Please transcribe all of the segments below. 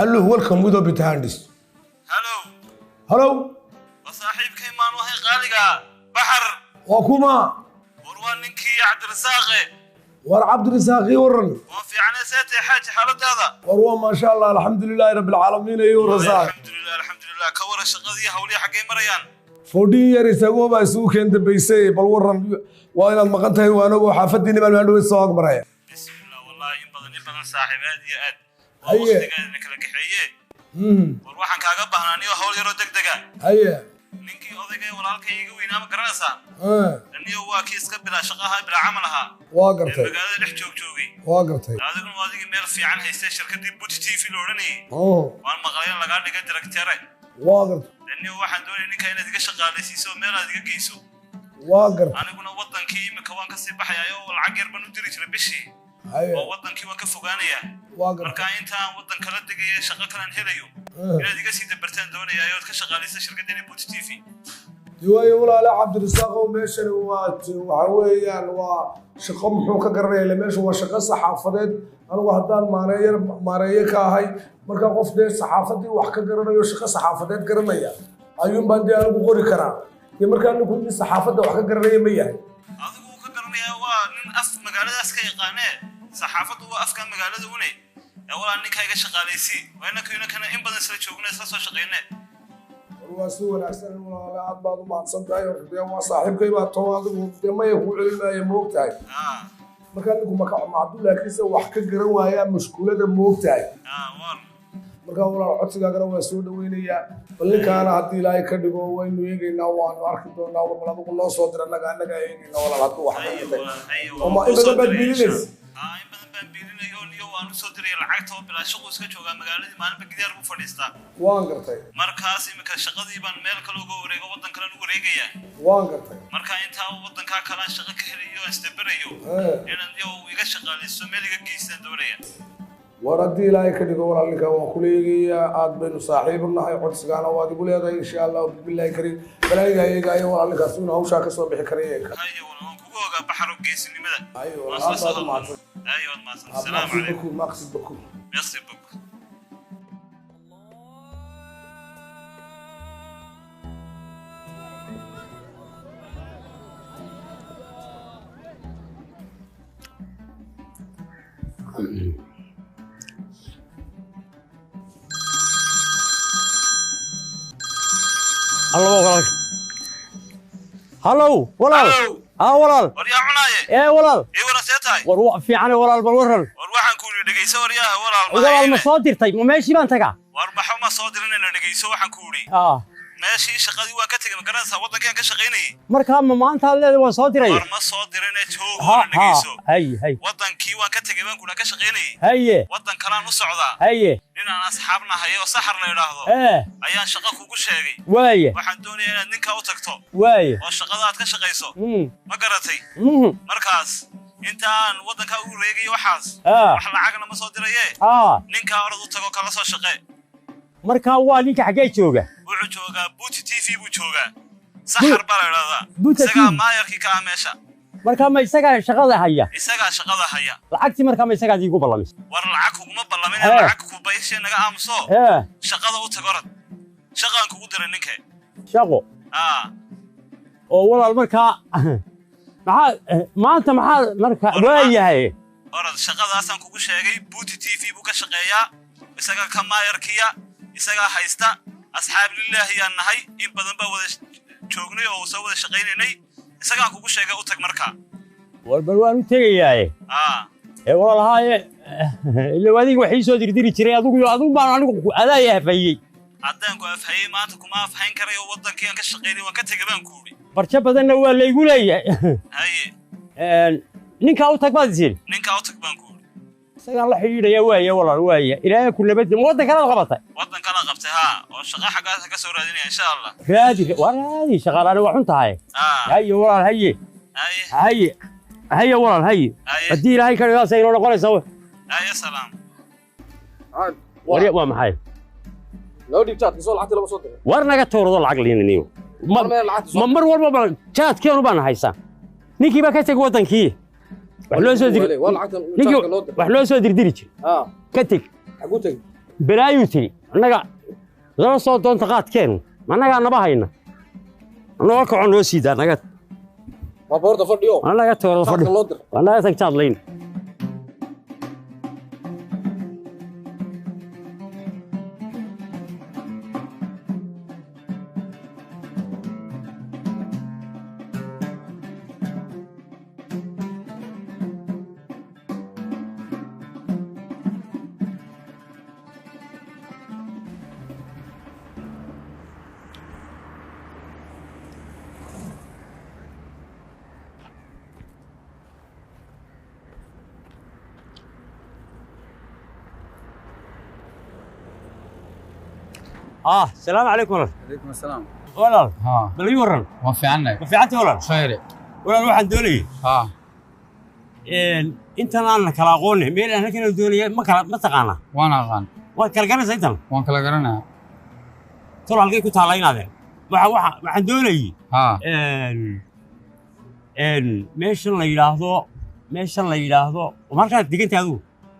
Hello, welcome with open hands. Hello. Hello. Waa saaxiibkay maan wahay qaaliga Baxar. Waa kuma? War waa ninkii Cabdirasaaqe. War Cabdirasaaqi, waran. Waa fiicanay, seetay xaaji, xaaladaada? War waa maasha Allah, alxamdulilaahi rabbil caalamiin iyo rasaaq. Alxamdulilah, alxamdulilah. Ka waran shaqadii, hawlihii xaggay marayaan? 14 year isagoo baa isugu keen dambaysay. Bal waran, waa inaad maqan tahay, waa anagoo xaafadiina baan maandhowe soo agmaraya. Bismillah, wallahi in badan, in badan saaxiib, aad iyo aad waa. Haye. Waqtigaadina kala kaxeeye. War waxaan kaaga baahnaa niyo hawl yaroo degdega. Haye. Ninkii odayga ee walaalkay iga weynaa, ma garanaysaa? Ah. Niyo waa kii iska bilaa shaqaha, bilaa camal ahaa. Waa ee gartay. Magaalada dhex joog joogay. Waa gartay. Adiguna waa adigii meel fiican haystay, shirkadii Buti TV la odhanayay. Oh. Waan maqlay in lagaa dhigay director. Waa gartay. Niyo waxaan doonaya ninka inaad iga shaqaalaysiiso oo meel aad iga geyso. Waa gartay. Aniguna wadankii imika waan kasii baxayaa oo lacag yar baan u diri jiray bishii. Haye. Oo wadankii waan ka fogaanayaa. Waa gartay. Marka intaan waddan kala degaya, shaqo kalaan helayo, inaad iga sii dabartaan doonayaa ood ka shaqaalaysa shirkaddeena Buti TV. Waayo walaale Cabdirasaaq, oo meeshani waa waxa weeyaan waa shaqo muxuu ka garanaya? Ila meeshu waa shaqo saxaafadeed. Anigu haddaan maareeye maareeye ka ahay, marka qof dee saxaafadii wax ka garanayo, shaqo saxaafadeed garanaya ayuun baan dee anigu qori karaa. Dee markaa ninku nin saxaafadda wax ka garanaya ma yahay? Adigu wuu ka garanayaa, waa nin af magaaladaas ka yaqaanee, saxaafaddu waa afka magaalada une. Ee walaa ninkaa iga shaqaalaysi, waa inaka inakana in badan isla joogna, isla soo shaqayne. War waa si wanaagsan walaale, aad baad u mahadsan tahay. Dee waa saaxiibkay baa too, adigu dee maya kuu celinaayo, ma ogtahay? Aa. Markaa ninku maka macabdullaakiisa wax ka garan waayaa mushkulada, ma ogtahay? Aa, war. Markaa walaal, codsigaagana waa soo dhaweynayaa. Bal ninkaana haddii Ilaahay ka dhigo waynu eegaynaa, waanu arki doonaa. Bal adigu noo soo dir, annaga eegaynaa walaal hadduu wax ka Haye. dhintay. Walaal, haye. Oo ma in badan baad biilinaysa? Aa, in badan baan biilinayo niyo, waan u soo diraya lacagta oo bilaa shaquu iska joogaa magaaladii, maalinba gidaar buu fadhiistaa. Waan gartay. Markaas imika shaqadii baan meel kale uga wareego, waddan kalen u wareegayaa. Waan gartay. Marka intaa waddankaa kalaan shaqo ka helayo, aan isdaberayo, inaan iyo uu iga shaqaalayso, meel iga geystaan doonaya. War haddii Ilaahay ka dhigo walaal, ninkaa waan kula eegayaa. Aad baynu saaxiib u nahay, codsigaana waad igu leedahay. Insha Allah billahi kariim, bal aniga eegaayo walaal, ninkaas inuu hawshaa kasoo bixi karaya. Haye walaal, waan kugu ogaa Baxaro geesinimada. Haye waan walaal, isla aad soo baad u mahadsan. Haye, waad mahadsan. Asalaamu Merci calaykum. beaucoup, merci beaucoup. Merci beaucoup. Hallo walaal, hallow walaal. Hallo. Haa walaal. War yaa cunaaye? Ee walaal. Ii waran, see tahay? War wa fiican walaal, bal waran. War waxaan ku yidhi dhegeyso waryaha walaal. Walaal, ma soo dirtay? Ma meeshii baan tagaa? War maxaa, ma soo dirinayna, dhegeyso waxaan ku yidhi. Ah. Meeshii shaqadii waan ka tegey, ma garanaysaa, waddankii aan ka shaqaynayay. Markaa ma maanta aad leedahay waan soo diray? War ma soo dirine, joog. Ha. Waran. Ha. Dhegeyso. Hay hay. Waddankii waan ka tegey baan kudha ka shaqaynayay. Haye. Waddan kalaan u socdaa. Haye. Nin aan asxaab nahay oo Saxar la idhaahdo ee ayaan shaqo kugu sheegay. Waaye. Waxaan doonayaa inaad ninkaa u tagto waaye oo shaqada aad ka shaqayso. Ma garatay? Mm. Markaas intaan waddankaa ugu wareegayo waxaas, ah wax lacagna ma soo diraye, ah ninkaa orod u tago, kala soo shaqee. Markaa waa ninka xaggee jooga? Wuxuu joogaa Buuti TV buu joogaa, Saxar baa la idhahdaa. Buuti Isagaa TV. maayarkii ka ah meesha. Markaa ma isagaa shaqada haya? Isagaa shaqada haya. Lacagtii markaa ma isagaad iigu ballamisay? War lacag kuguma ballamin. Eh. Lacag kubayshee, naga aamuso. Ee. Shaqada u tag, orod, shaqaan kugu diray ninke. Shaqo? Aa. Oo walaal, markaa maxaa maanta, maxaa marka War waa yahay? Orod, shaqadaasaan kugu sheegay, Buuti TV buu ka shaqeeyaa, isagaa ka maayarkiya, isagaa haysta. Asxaab lilaahiyaan nahay, in badan baa wada joognay oo soo wada shaqaynaynay. Isagaan kugu sheegay, u tag markaa. War bal waan u tegayaaye. Aa. Ee walaal, haaye, ila adiga wax ii soo dirdiri jiray, adigu adigu baan anigu adaa afhayey. Haddaan ku afhayey, maanta kuma afhayn karayo. Waddankii aan ka shaqaynay waan ka tegay baan ku idhi. Barjo badanna waa laygu leeyahay. Haye. Ninkaa u tag baad isin? Ninkaa u tag baan ku idhi. Isagaan la xidhiidhaya. Waaya walaal, waaya. Ilaahay ku nabad. Waddan kalaad qabatay? Waddan kala qabtay, haa, oo shaqa xaggaasa ka soo raadinaya insha Allah. Raadi, waa raadi, shaqaalaani waa xun tahay. Aa. Haye walaal, haye. Haye. Haye haye walaal, haye. Haye. Haddii Ilaahay ka dhigaasa inoo noqonaysa. Haye, salaam. Warya, waa maxay? Loo dhiib jaadka, soo lacagta lama soo diray. War naga toorado lacag liinaniyo. Ma War meel lacagta soo ma mar walba ba jaadkeenu baan haysaa? Ninkii baa ka tegey waddankii wax loo soo dir waa lacagtan ninkii jaadka loo diray. Wax loo soo dirdiri jir. Ah. Ka teg. Xaguu tegey? Balaayuu tiri annaga lala soo doonta qaadkeenu, annagaa naba hayna, noo kaco, noo siidaa naga. Waa boorda fadhiyo. Annaga toorada fadhi. Qaadka loo dir. Annaga tag jaadlayn. Ah, salaamu calaykum walaal. Calaykum asalaam. Walaal. Haa. Bal ii warran. Waan fiicannahay. Ma fiicantay walaal? Khayre. Walaal, waxaan doonayay Haa. Intan aan kala aqoonay meel aan halkan doonaya ma kala ma taqaanaa? Waan aqaan. Waad kala garanaysaa intan? Waan kala garanayaa. Tol halkay ku taalla inaadeen? Waxaan doonayay Haa. Meeshan la yidhaahdo, markaad degantahay adigu?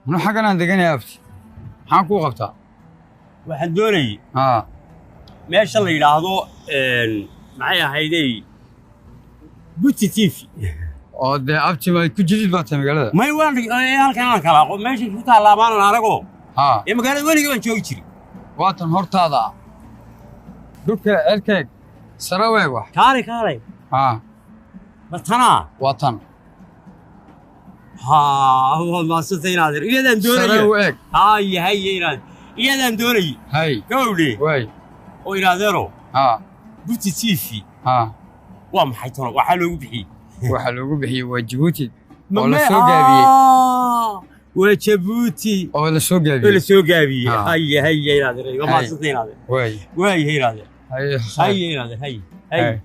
Anu xaggan aan deganayaa abti. Maxaan kuu qabtaa? Waxaan doonayay Haa. meeshan la yidhaahdo, maxay ahaydey, Buti TV. Oo dee abti ma ku jidid baa tahay magaalada? May, waan halkan aan kala aqoon meeshan ku taalla amaanan anagoo Haa. ee magaalada weligii baan joogi jiray. Waa tan hortaada ah. Dhulka cerkeeg sare weeg wax. Kaalay, kaalay. Haa. Ma tanaa? Waa tan. Haa, waad maadsantay inaadeer, iyadaan Sare doonaya. u eeg. Haye haye inaad, iyadaan doonayay. Hay. Gawdhe. Waay. Oo inaadeero. Haa. Buti TV. Haa. Waa maxay tolo waxaa loogu bixiyey? Waxaa loogu bixiyey waa Jabuuti oo la soo gaabiyey. Waa Jabuuti. Oo la soo oo la gaabiyey. Soo gaabiyey. Haa. Haye haye inaadeer, waa Hay. maadsantay inaadeer. Waay. Waayahay inaadeer. Hay. Haye inaadeer, haye haye. Hay.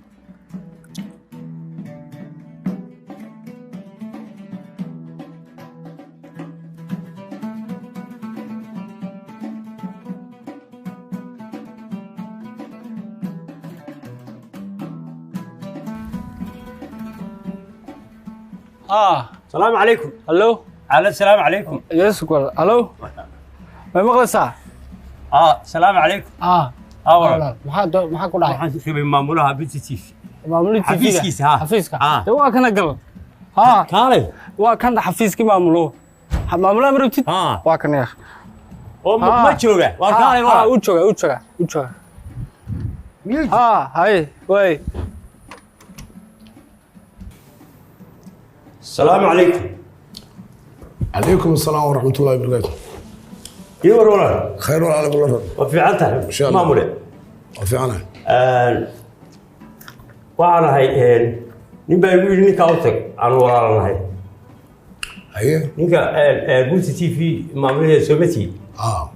Ah, Salaamu calaykum. Hallo. Cala, salaamu calaykum. Yes, walaal. Hallo. Ma maqlaysaa? Ah, salaamu calaykum. Ah, ah walaal. Walaal. Maxaa ku dhacay? Waxaan rabay maamulaha Buti TV. Maamulihii TV-ga. Xafiiskiisa, ha. Xafiiska. Ah. Dee waa kana gal. Ha, kaalay. Waa kan xafiiskii maamulo. Maamulaha ma rabtid? Ha. Waa kan yaar. Oo ma jooga? Waa kaalay Ha, walaal. u jooga, u jooga, u jooga. Ha, hay, way. Salaamu calaykum. Calaykum asalaam waraxmat ullahi wabarakaatu. Ii war walaal. Khayr walaal, kula rab. Waa fiican tahay? Insha Allah. Maamule. Waa fiicanahay. Waxaan ahay nin baa igu yidhi ninkaa u tag aan walaalanahay. Haye. Ninka Buti TV maamulaheeda soomati? Aa.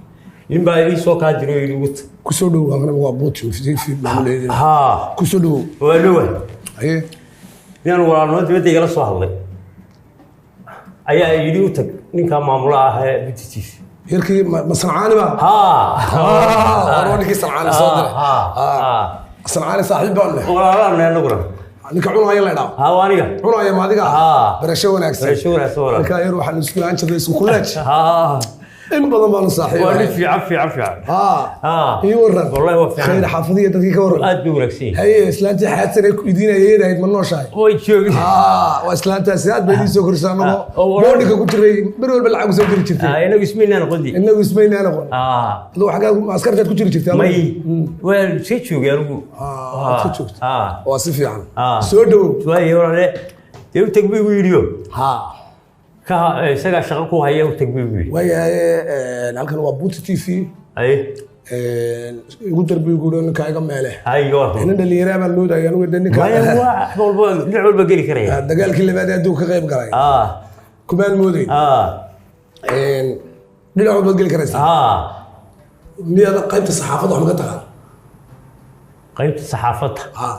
Nin baa ii soo kaa diro yidhi ugu tag. Kusoo dhow, anaga waa Buuti TV maamulaheeda. Haa. Kusoo dhow. Waa dhowa. Haye. Ninaan walaalnimo dibadda igala soo hadlay ayaa yidhi u tag ninkaa maamulaha ah ee Buti TV. Yarkii ma Sancaani ba? Haa. Horoo ninkii Sancaani soo diray. Haa. Sancaani saaxiib baan leh. Walaalana anaguna. Ninka cunaya la dhaa? Haa, waa aniga. Cunaya ma adiga? Haa. Barasho wanaagsan. Barasho wanaagsan walaal. Ninkaa yar waxaan isku lahaan jirnay isku kuleej. Haa. In badan baanu saaxiib Waa nin ahay. fiican fiican fiican. Haa. Haa. Ii waran. Wallahi waa fiican. Khayr, xaafadiya dadkii ka waran. Aad bay wanaagsan yihiin. Haye, islaantii xaadsan ee ku idiinayay ahayd ma nooshahay? Way joogin. Haa, waa islaantaasi aad bay idiin soo korisaa anagoo oo walaal. Boardingka ku jiray beri walba lacag usoo diri jirtay. Inagu ismaynaan noqon di. Inagu ismaynaa noqon. Ah. Adigu xaggaa askartaad ku jiri jirtay adigu? May, waan iska joogay anigu. Waad ka joogtay. Ah. Waa si fiican. Ah. Soo dhowow. Waayo walaale, dee u tag buu igu yidhiyo. Haa. Ka isagaa shaqo ku haya, u tag buu igu yidhi. Waayahay, halkan waa Buuti TV. Haye. Igu dar buu igu yidhi ninkaa iga meele. Haye waa. Nin dhallinyaraa baan moodaya anigu de ninka. Maya, waa wax walba dhinac walba geli karaya. Dagaalkii labaad ee adduunka ka qayb galay. Ah. Kumaan moodayn. Ah. Dhinac walbaad geli karaysaa. Ah. Miyaad qaybta saxaafadda wax ma ka taqaan? Qaybta saxaafadda? Haa.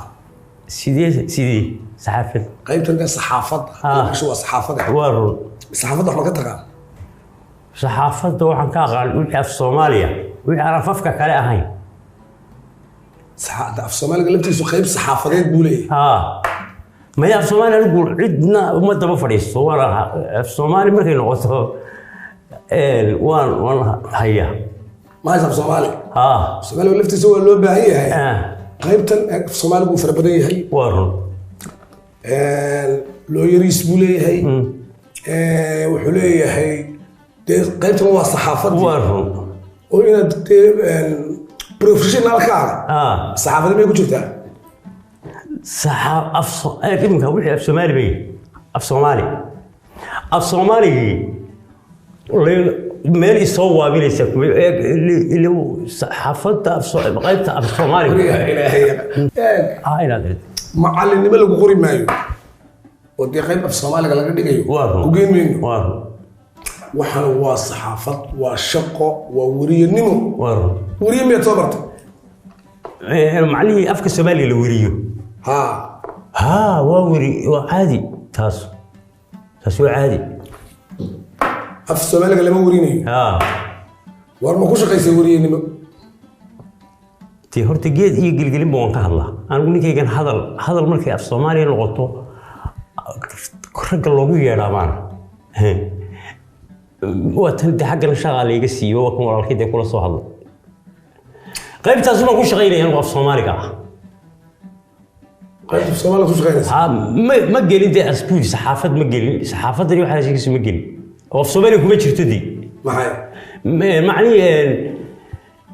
Sidee saxaafadda? Qaybtan de saxaafadda. Ah. Meeshu waa saxaafadda. Waa run. Saxaafadda wax ma ka taqaan? Saxaafadda waxaan ka aqaan wixii af Soomaaliya, wixii aan afafka kale ahayn. Af Soomaaliga laftiisu qayb saxaafadeed buu leeyahay. Haa, maya, af Soomaali anigu cidna uma daba fadhiisto. Waan af Soomaali markay noqoto waan hayaa. Ma haysa af Soomaali? Haa. Soomaaliga laftiisa waa loo baahan yahay. Ah. Qaybtan af Soomaaligu wuu fara badan yahay. Waa run. Looyariis buu leeyahay. Wuxuu leeyahay dee qaybtan waa saxaafadii. Waa run. Oo inaad dee professionalkaaga saxaafadii may ku jirtaa? Saxa af iminka wixii af Soomaali bay, af Soomaali, af Soomaaligii meel isoo waabinaysa saxaafadda qaybta af Soomaaliga. Ilaahay eeg. Ah, inaad macalinimo lagu qori maayo oo dee qayb af Soomaaliga laga dhigayo Waa run. ku geyn mayno. Waa run. Waxana waa saxaafad, waa shaqo, waa weriyanimo. Waa run. Weriye miyaad soo bartay? Macnihii afka Soomaaliga la weriyo? Haa. Haa, waa weri, waa caadi taas, taas waa caadi. Af Soomaaliga lama werinayo. Haa. War ma ku shaqaysay weriyanimo? Dee horta geed iyo gelgelinba waan ka hadlaa anigu. Ninkaygan hadal hadal markay af Soomaaliya noqoto ragga loogu yeedhaa maana waa tan. De xaggana shaqaa layga siiyo, waa kan walaalkay dee kula soo hadlay. Qaybtaas baan ku shaqaynaya anigu af Soomaaliga ah. Qaybta af Soomaaliga ku shaqaynaysa? Haa, ma gelin dee askuul saxaafad, ma gelin saxaafadani waxaa sheegaysa, ma gelin oo af Soomaaliga kuma jirto dee. Maxay? Macnihii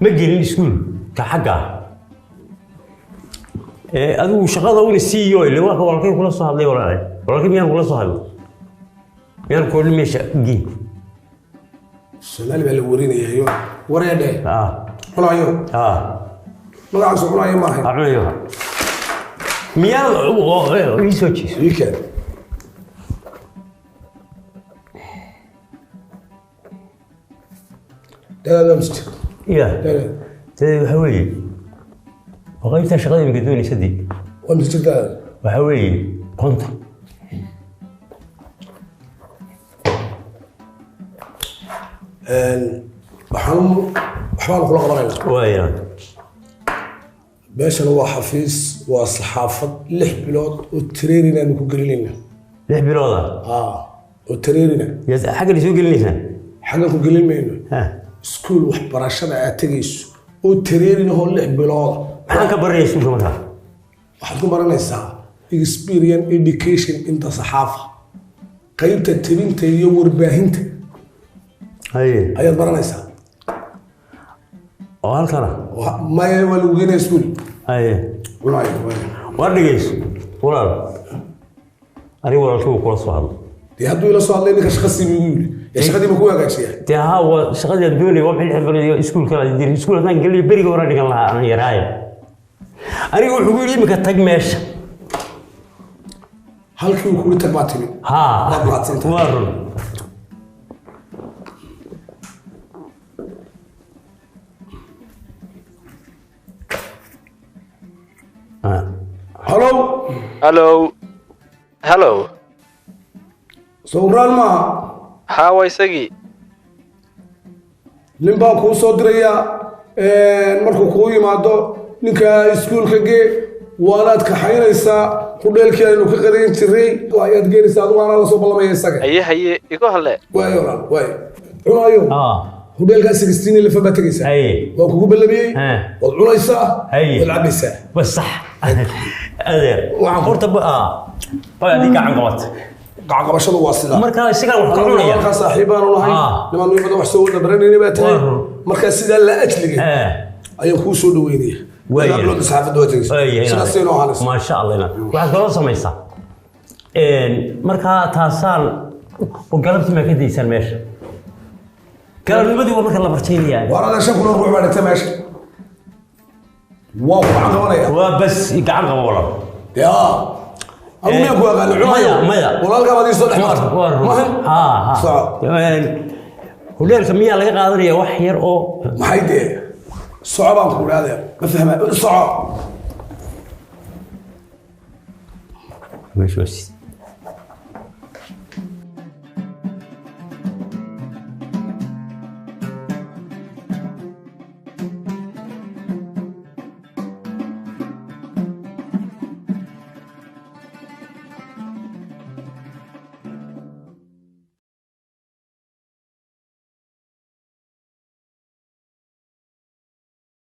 ma gelin iskuulka xagga. Adigu shaqada una siiyo ile waa ka walaalkay kula soo hadlay. Walaalay, walaalkay miyaan kula soo hadlay? Miyaan koodhin meesha gii? Soomaali baa la werinayayo, wareedhe. Ah. Cunayo. Ah. Magacaas cunayo maahay? Ah, cunayo. Miyaan ii soo jeeso? Ii keen. Dadaada mise jir? Ya. Dadaada. Dee waxa weeye waa qaybtaa shaqada imika doonaysa dee. Waa mise jir dadaada? Waxa weeye 50. Waxaan waxbaanu kula qabanaynaa. Waaya. Meeshan waa xafiis, waa saxaafad. 6 bilood oo training aanu ku gelinayna. 6 bilooda? Aa, oo training. Xaggan soo gelinaysaan? Xaggan ku gelin mayno. Ha. Iskuul waxbarashada aad tegayso oo training ahoo 6 bilooda. Maxaan ka baranaya iskuulka markaa? Waxaad ku baranaysaa experience education inta saxaafa, qaybta tebinta iyo warbaahinta. Haye. Ayaad baranaysaa. Oo halkana? Maya, waa lagu geenaya iskuul. Haye. Cunayo waaya. War dhegeyso walaal, aniga walaalkii wuu kula soo hadlay. Dee hadduu ila soo hadlay, ninka shaqa sii buu igu yidhi, ee shaqadii ma ku hagaajiyaa? Dee haa, waa shaqadii aan doonayay. Waa maxay 6 bilood iyo iskuulka la diri? Iskuul haddaan geliyo beriga hore dhigan lahaa aan yaraaye. Aniga wuxuu ku yidhi iminka tag meesha. Halkii uu kugu tag baa timi. Haa. Waad mahadsantahay. Waa run. Halow. Hallo, hallo. Sawiraan maaha? Haa, waa isagii. Nin baan kuu soo dirayaa. Markuu kuu yimaado ninka iskuulka gee, waanaad kaxaynaysaa hudheelkii aynu ka qadayn jiray ayaad geenaysaa. Adigu anaa lasoo ballamaya isaga. Haye, haye, igu hadle. Waayo walaal, waayo cunaayo. Hudheelkaa 1611 baad tegaysaa. Haye. Waan kugu ballamiyey. Waad cunaysaa. Haye. Waad cabaysaa. Bas, sax adeer. Horta ba adii gacan qabat. Gacanqabashadu waa sidaa. Marka isagaan wax ka cunaya. Markaa saaxiibaanu nahay. Nimaan badan wax soo wada baranayna baa tahay. Waa run. Markaa sidaa la ajliga ayaan kuu soo dhaweynaya. Waayahay. Ilaa bilowda saxaafadda waa tegaysa. Sidaasay noo ahaanaysa. Maasha Allah. Waxaad kaloo samaysaa markaa taasaan oo galabtii maa ka daysaan meesha? Galabnimadii waa marka la barjaynayaa. Waar adeer, 5,000 oo ruux baa dhigtay meesha. Waa ku gacan qabanaya. Waa bas, gacan qabo walaal. Yaa, anigu miyaan ku aqaani cunayo? Maya, maya. Walaalkaa baad ii soo dhex martay. Waa run. Mahan? Haa haa. Soco. Hudheelka miyaa laga qaadanaya wax yar oo? Maxay dee? Soco baan ku idhahdaya, ma fahma? Soco. Meesha waa